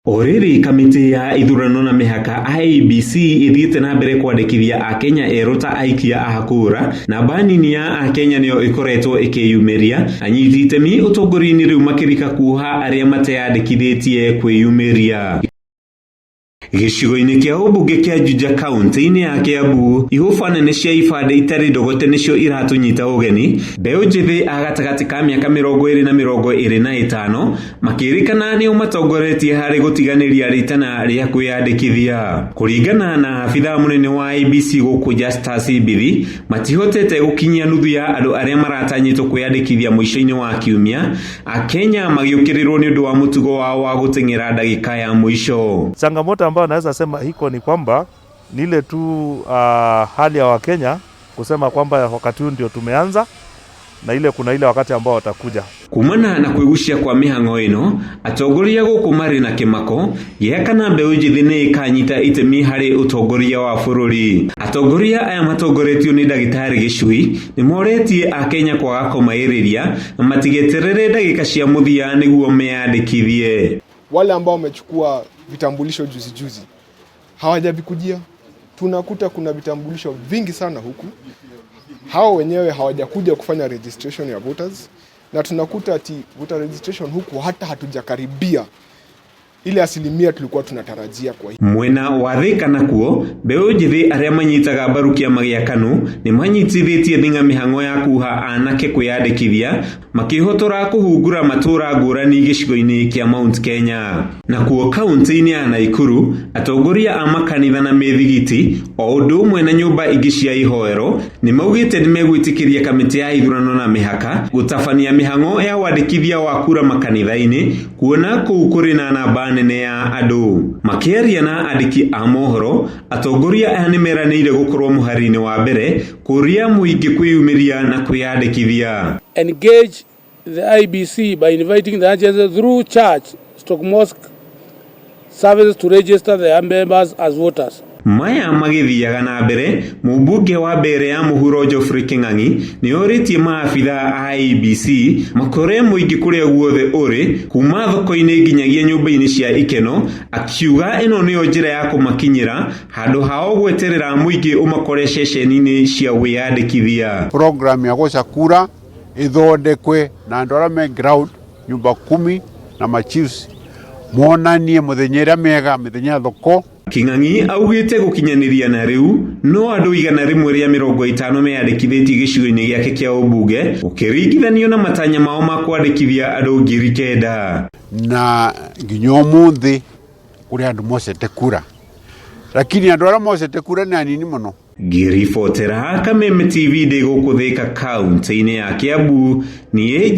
O rĩrĩ, kamĩtĩ ya ithurano na mĩhaka IEBC ĩthiĩte na mbere kwandĩkithia akenya erũ ta aikia a kura, namba nini ya akenya nĩyo ĩkoretwo ĩkĩyumĩria. Anyiti itemi ũtongoria-inĩ rĩu makĩrika kuoha arĩa mateyandĩkithĩtie kwĩyumĩria. Gĩcigo-inĩ kĩa ũmbunge kĩa Juja kaunti-inĩ ya Kiambu, ihũba nene cia ibandĩ itarĩ ndogote nĩcio iratũnyita ũgeni. Mbeũ njĩthĩ a gatagatĩ ka mĩaka 25 na 25 makĩrĩkana nĩo matongoretie harĩ gũtiganĩria rĩtana rĩa kwĩyandĩkithia. Kũringana na abithaa mũnene wa IEBC gũkũ Justus Mbithi, matihotete gũkinyia nuthu ya andũ arĩa maratanyĩtwo kwĩyandĩkithia mũico-inĩ wa kiumia, akenya magĩũkĩrĩrwo nĩ ũndũ wa mũtugo wao wa gũteng'era ndagĩka ya mũico. Changamoto ambayo naweza sema iko ni kwamba ni ile tu hali ya Wakenya kusema kwamba wakati huu ndio tumeanza na ile kuna ile wakati ambao watakuja. Kumana na kwĩgucia kwa mĩhang'o ĩno, atongoria gũkũ marĩ na kĩmako gĩa kana mbeũ njĩthĩ nĩ ĩkanyita itemi harĩ ũtongoria wa bũrũri. Atongoria aya matongoretio nĩ ndagĩtarĩ Gĩcui nĩ moretie akenya kwaga kũmaĩrĩria na matigeterere ndagĩka cia mũthia nĩguo meyandĩkithie. Wale ambao wamechukua vitambulisho juzi juzi hawajavikujia. Tunakuta kuna vitambulisho vingi sana huku, hao wenyewe hawajakuja kufanya registration ya voters, na tunakuta ati voter registration huku hata hatujakaribia ile asilimia tulikuwa tunatarajia. Kwa hii Mwena wa Thika nakuo, mbeũ njĩthĩ arĩa manyitaga mbaru kĩama gĩa KANU nĩ manyitithĩtie thing'a mĩhang'o ya kuha anake kwĩyandĩkithia, makĩhotora kũhungura matũra ngũrani gĩcigo-inĩ kĩa Mount Kenya. Nakuo kaunti-inĩ ya Naikuru, atongoria a makanitha na mĩthigiti o ũndũ ũmwe na nyũmba ingĩ cia ihoero nĩ maugĩte nĩ megwĩtĩkĩria kamĩtĩ ya ithurano na mĩhaka gũtabania mĩhang'o ya wandĩkithia wa kura makanitha-inĩ, kuona kũu kũrĩ na namba nene ya andũ. Makĩaria na andĩki a mohoro, atongoria aya nĩ meranĩire gũkorwo mũhari-inĩ wa mbere kũria mũingĩ kwĩyumĩria na kwĩyandĩkithia. Engage the IEBC by inviting the agency through church/mosque services to register their members as voters. Maya magĩthiaga na mbere, mũmbunge wa mbere ya mũhuro Geoffrey King'ang'i nĩ orĩtie maabitha a IEBC makore mũingĩ kũrĩa guothe ũrĩ, kuma thoko-inĩ nginyagia nyũmba-inĩ cia ikeno, akiuga ĩno nĩyo njĩra ya kũmakinyĩra handũ hao gweterera mũingĩ ũmakore ceceni-inĩ cia wĩyandĩkithia. Program ya gũca kura ithondekwe na andũ arĩa me ground, nyumba kumi na machiefs, monanie mũthenya ĩrĩa mĩega, mĩthenya ya thoko. King'ang'i augĩte gũkinyanĩria na rĩu no andũ 150 meyandĩkithĩtie gĩcigo-inĩ gĩake kĩa ũmbunge, ũkĩringithanio na matanya mao ma kwandĩkithia andũ 9,000. Na nginya ũmũthĩ kũrĩ andũ mocete kura, lakini andũ arĩa mocete kura nĩ anini mũno. Ngĩribotera Kameme TV ndĩ gũkũ Thika kaunti-inĩ ya Kiambu, niĩ